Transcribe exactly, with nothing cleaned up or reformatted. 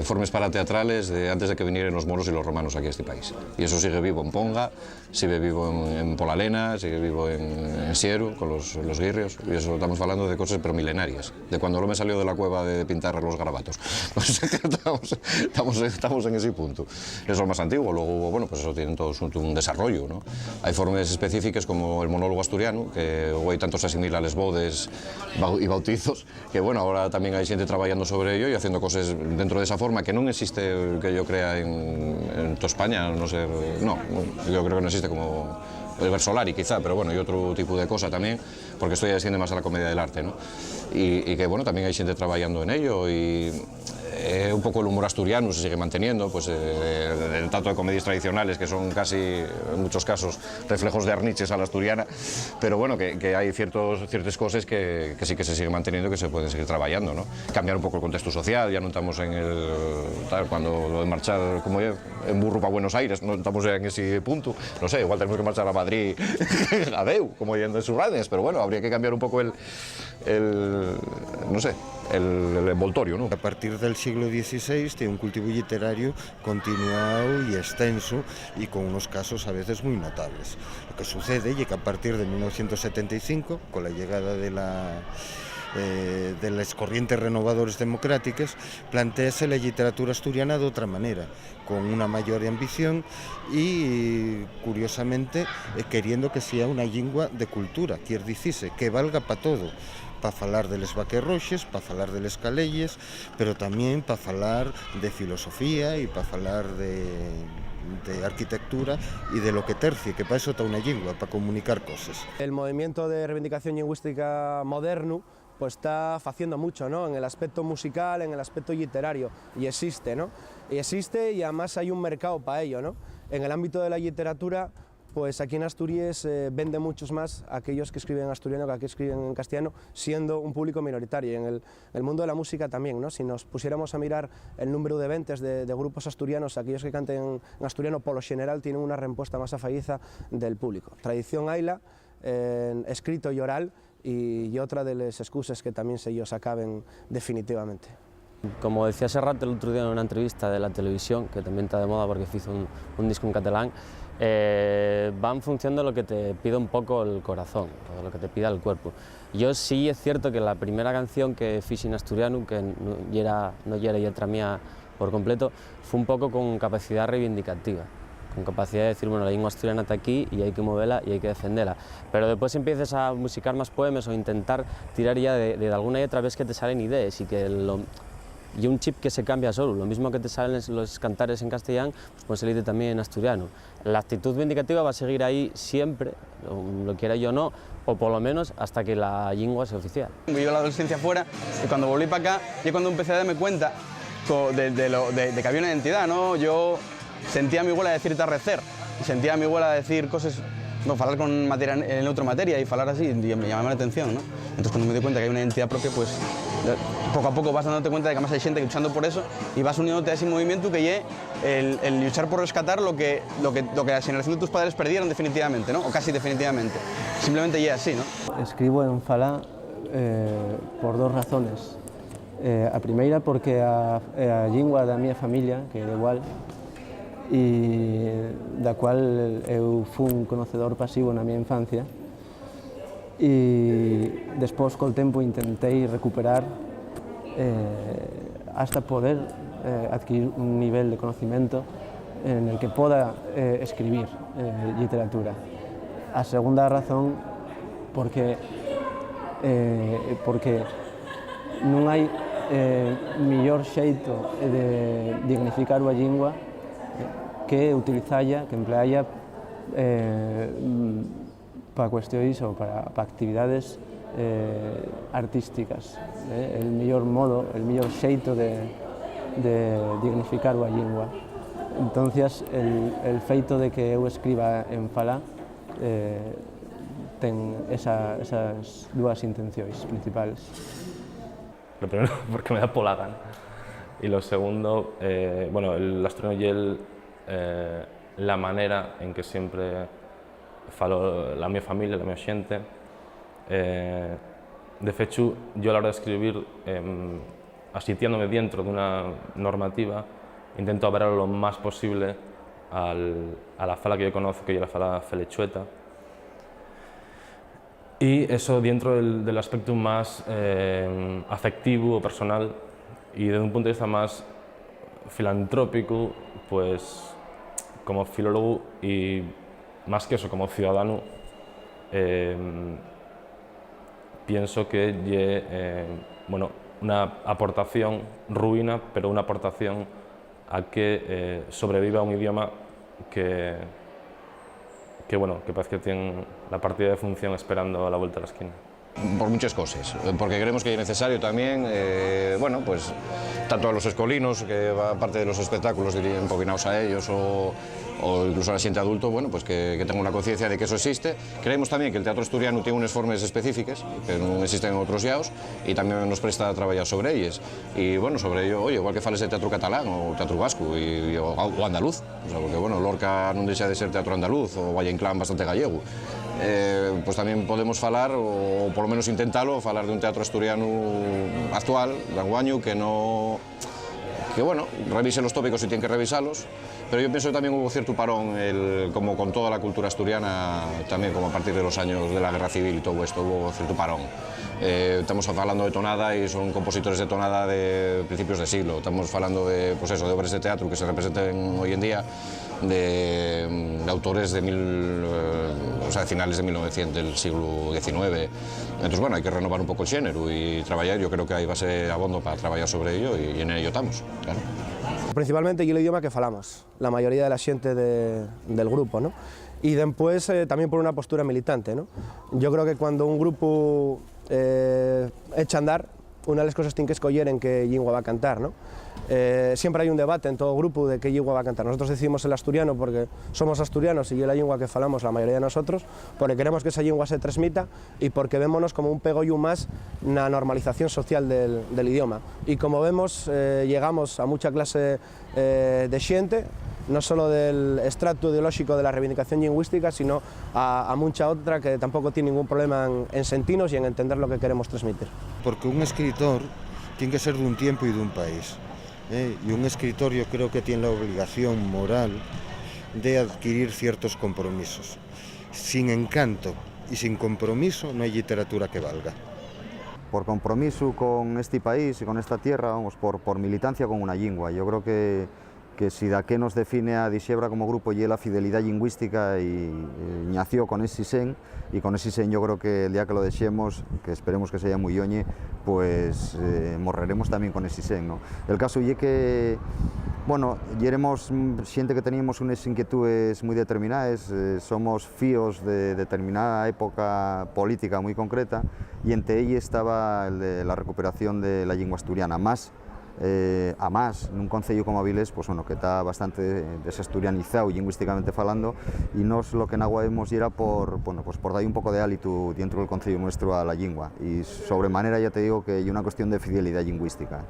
Formes parateatrales de antes de que vinieren los moros y los romanos aquí a este país. Y eso sigue vivo en Ponga, sigue vivo en, en Polalena, sigue vivo en, en Sieru, con los, los guirrios. Y eso estamos hablando de cosas pero milenarias, de cuando el home salió de la cueva de, de pintar los garabatos. O sea que estamos, estamos, estamos en ese punto. Eso es lo más antiguo. Luego hubo, bueno, pues eso tiene todo su, un desarrollo, ¿no? Hay formes específicas como el monólogo asturiano, que hoy tanto se asimila a les bodes bau-, y bautizos, que, bueno, ahora también hay gente trabajando sobre ello y haciendo cosas dentro de esa forma que no existe, que yo crea, en, en toda España, no sé, no, yo creo que no existe como el versolari, quizá, pero bueno, y otro tipo de cosa también, porque esto ya desciende más a la comedia del arte, ¿no? Y, y que, bueno, también hay gente trabajando en ello y, eh, un poco el humor asturiano se sigue manteniendo, pues, eh, en tanto de comedias tradicionales que son casi, en muchos casos, reflejos de arniches a la asturiana, pero bueno, que, que hay ciertos, ciertas cosas que, que sí que se siguen manteniendo y que se pueden seguir trabajando, ¿no? Cambiar un poco el contexto social, ya no estamos en el, tal, cuando lo de marchar, como es, en burro pa Buenos Aires, no estamos en ese punto, no sé, igual tenemos que marchar a Madrid a deu, como yendo en sus redes, pero bueno, habría que cambiar un poco el, el, no sé, el, el envoltorio, ¿no? A partir del siglo dieciséis tiene un cultivo literario continuado y extenso y con unos casos a veces muy notables. Lo que sucede es que a partir de mil novecientos setenta y cinco, con la llegada de la, eh, de les corrientes renovadores democráticas, plantease la literatura asturiana d'otra manera, con una mayor ambición y, curiosamente, eh, queriendo que sea una llingua de cultura, quier dicise, que valga pa todo, pa falar de les vaques roxes, pa falar de les caleyes, pero tamién pa falar de filosofía y pa falar de, de arquitectura y de lo que tercie, que pa eso ta una llingua, pa comunicar coses. El movimiento de reivindicación lingüística moderno, pues, está faciendo mucho, ¿no? En el aspecto musical, en el aspecto literario, y existe, ¿no? Y existe, y además hay un mercado pa ello, ¿no? En el ámbito de la literatura, pues aquí en Asturias, eh, vende muchos más aquellos que escriben en asturiano que aquellos que escriben en castellano, siendo un público minoritario. Y en el, el mundo de la música también, ¿no? Si nos pusiéramos a mirar el número de ventes de, de grupos asturianos, aquellos que canten en asturiano, por lo general tienen una respuesta más afaiza del público. Tradición haila, eh, escrito y oral, y, y otra de les excuses que también se ellos acaben definitivamente. Como decía Serrat el otro día en una entrevista de la televisión, que también está de moda porque hizo un, un disco en catalán, eh, va en función de lo que te pide un poco el corazón, o de lo que te pida el cuerpo. Yo sí es cierto que la primera canción que fixe en asturiano, que no yera, no yera lletra mía por completo, fue un poco con capacidad reivindicativa, con capacidad de decir, bueno, la lengua asturiana está aquí y hay que moverla y hay que defenderla. Pero después empieces a musicar más poemas o intentar tirar ya de, de alguna y otra vez que te salen ideas y que lo, y un chip que se cambia solo. Lo mismo que te salen los cantares en castellán, pues pueden salir también en asturiano. La actitud vindicativa va a seguir ahí siempre, lo, lo quiera yo o no, o por lo menos hasta que la lengua sea oficial. Viví la adolescencia fuera y cuando volví pa acá, ye cuando empecé a darme cuenta co-, de, de lo, de, de que había una identidad, ¿no? Yo sentía a mi abuela decir tarrecer, y sentía a mi abuela decir coses, no, falar con materia, en otra materia y falar así, y me llamaba la atención, ¿no? Entonces, cuando me di cuenta que hay una identidad propia, pues, poco a poco vas dándote cuenta de que además hay gente luchando por eso y vas uniéndote a ese movimiento que ye el, el luchar por rescatar lo que, lo que, lo que la generación de tus padres perdieron definitivamente, ¿no? O casi definitivamente. Simplemente ye así, ¿no? Escribo en falá, eh, por dos razones. Eh, a primeira porque a, a llingua da mía familia, que é de igual, e da cual eu fun conocedor pasivo na mía infancia, e despois col tempu intentei recuperar, eh, hasta poder, eh, adquirir un nivel de conocimiento en el que poda, eh, escribir, eh, literatura. A segunda razón, porque, eh, porque non hai, eh, millor xeito de dignificar a llingua que utilizalla, que emplealla, eh, mm, pa cuestiones o para, pa actividades, eh, artísticas, eh, el mellor modo, el mellor xeito de, de dignificar a llingua. Entonces, el, el feito de que eu escriba en falá, eh, ten esa, esas dúas intenciones principales. Lo primero, porque me da pola gana. Y lo segundo, eh, bueno, el asturiano ye el, eh, la manera en que siempre falo la mi familia, la mi xente. Eh, de fechu, yo a la hora de escribir, em, Asitiándome dientro d'una normativa, intento averalo lo más posible al, a la fala que yo conozco, que ye la fala felechueta. Y eso dientro del, del aspecto más, eh, afectivo o personal, y desde un punto de vista más filantrópico, pues, como filólogo y, más que eso, como ciudadano, eh, pienso que ye, eh, bueno, una aportación ruina, pero una aportación a que, eh, sobreviva un idioma que, que, bueno, que parece que tiene la partida de función esperando a la vuelta de la esquina. Por muchas cosas, eh, porque creemos que es necesario también, eh, bueno, pues, tanto a los escolinos, que va parte de los espectáculos, diría, empobinados a ellos, o, o incluso a la gente adulto, bueno, pues que, que tenga una conciencia de que eso existe. Creemos también que el teatro asturiano tiene unas formas específicas que no existen en otros llados, y también nos presta a trabajar sobre ellas. Y, bueno, sobre ello, oye, igual que fales de teatro catalán o teatro vasco y, y, o, o andaluz, o sea, porque, bueno, Lorca no deja de ser teatro andaluz, o Valle Inclán bastante gallego. Eh, pues también podemos falar, o por lo menos intentarlo, falar de un teatro asturiano actual, de anguaño, que no, que, bueno, revise los tópicos si tiene que revisarlos, pero yo pienso que también hubo cierto parón, el, como con toda la cultura asturiana, también como a partir de los años de la guerra civil y todo esto, hubo cierto parón. Eh, estamos hablando de tonada y son compositores de tonada de principios de siglo. Estamos hablando de, pues eso, de obras de teatro que se representen hoy en día, de, de autores de mil, eh, o sea, de finales de mil novecientos, del siglo diecinueve. Entonces, bueno, hay que renovar un poco el género y trabajar. Yo creo que hay base abondo para trabajar sobre ello y, y en ello estamos, claro. Principalmente, y el idioma que falamos la mayoría de la xente de, del grupo, ¿no? Y después, eh, también por una postura militante, ¿no? Yo creo que cuando un grupo, eh, echa a andar, una de las cosas tiene que escoger en qué lengua va a cantar, ¿no? Eh, siempre hay un debate en todo grupo de qué lengua va a cantar. Nosotros decidimos el asturiano porque somos asturianos y es la lengua que falamos la mayoría de nosotros, porque queremos que esa lengua se transmita y porque vémonos como un pegollu más na normalización social del, del idioma. Y como vemos, eh, llegamos a mucha clase, eh, de xente, no solo del estrato ideolóxico de la reivindicación lingüística, sino a, a mucha otra que tampoco tiene ningún problema en, en sentinos y en entender lo que queremos transmitir. Porque un escritor tiene que ser d'un tiempu y d'un país, ¿eh? Y un escritor yo creo que tiene la obligación moral de adquirir ciertos compromisos. Sin encanto y sin compromiso no hay literatura que valga. Por compromisu con esti país y con esta tierra, vamos, por, por militancia con una llingua. Yo creo que, que si daqué nos define a Dixebra como grupo, ye la fidelidá llingüística y, eh, ñació con esi sen, y con esi sen yo creo que el día que lo dexemos, que esperemos que seya mui lloñe, pues, eh, morreremos tamién con esi sen, ¿no? El casu ye que, bueno, yeremos, mm, xente que teníamos unes inquietúes mui determinaes, eh, somos fíos de determinada época política mui concreta, y ente ellas estaba el de la recuperación de la llingua asturiana. Más, eh, amás, nun conceyu como Avilés, pues, bueno, que ta bastante desasturianizao llingüísticamente falando, y nós lo que naguaemos yera por, bueno, pues, por dar un poco de hálitu dientro del conceyu nuestro a la llingua, y sobre manera, ya te digo, que ye una cuestión de fidelidá llingüística.